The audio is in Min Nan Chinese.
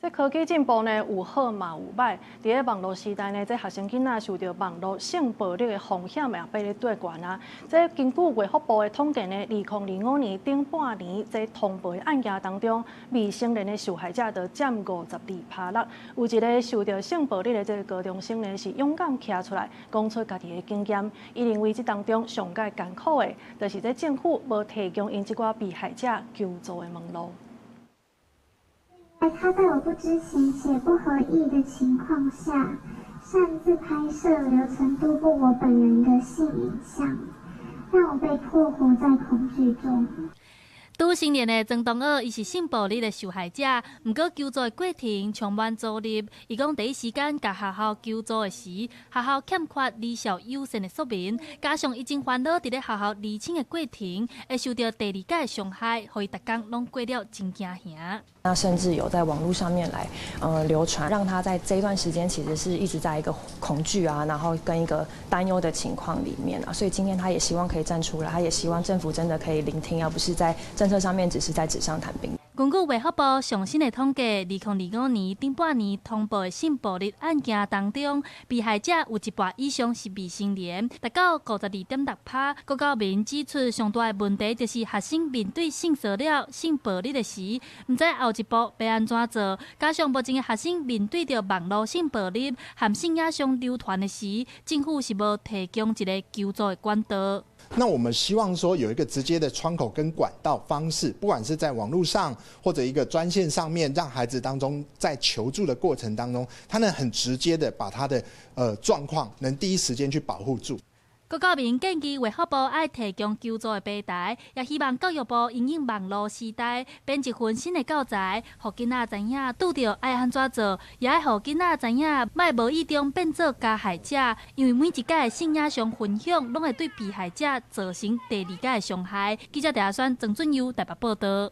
這科技進步呢，有好嘛有歹。佇咧網路時代呢，這學生囡仔受著網路性暴力的風險也爬咧綴懸啊。這根據衛福部的統計呢，2025年頂半年這通報的案件當中，未成年的受害者就佔52.6%。有一个受著性暴力的這个高中生呢，是勇敢徛出來講出家己的經驗。伊認為這當中上蓋艱苦的，就是這政府無提供𪜶這寡被害者求助的門路。他在我不知情且不合意的情況下，擅自拍攝、留存多部我本人的性影像，讓我被迫活在恐懼中。拄成年的曾東學，伊是性暴力的受害者，毋過求助的過程充滿阻力。伊講第一時間共學校求助的時，學校欠缺兒少友善的說明，加上伊真煩惱佇咧學校離清的過程，會受著第二擺的傷害，予伊逐工攏過了真驚嚇。那甚至有在網路上面來，流傳，讓他在這一段時間其實是一直在一個恐懼啊，然後跟一個擔憂的情況裡面啊，所以今天他也希望可以站出來，他也希望政府真的可以聆聽，而不是在政策上面只是在紙上談兵。根據衛福部上新的統計，2025年頂半年通報的性暴力案件當中，被害者有一半以上是未成年，達到52.6%。郭教民指出，上大的問題就是學生面對性騷擾、性暴力的時，毋知後一步欲按怎做。加上目前的學生面對著網路性暴力和性影像流傳的時，政府是無提供一个求助的管道。那我們希望說有一個直接的窗口跟管道方式，不管是在網路上或者一個專線上面，讓孩子當中在求助的過程當中，他能很直接的把他的狀況能第一時間去保護住。郭教民建議衛福部愛提供求助的平台，也希望教育部因應網路時代編一份新的教材，予囡仔知影拄著愛按怎做，也愛予囡仔知影莫無意中變做加害者，因為每一擺的性影像分享，攏會對被害者造成第二擺的傷害。記者鄭阿選、曾俊優台北報導。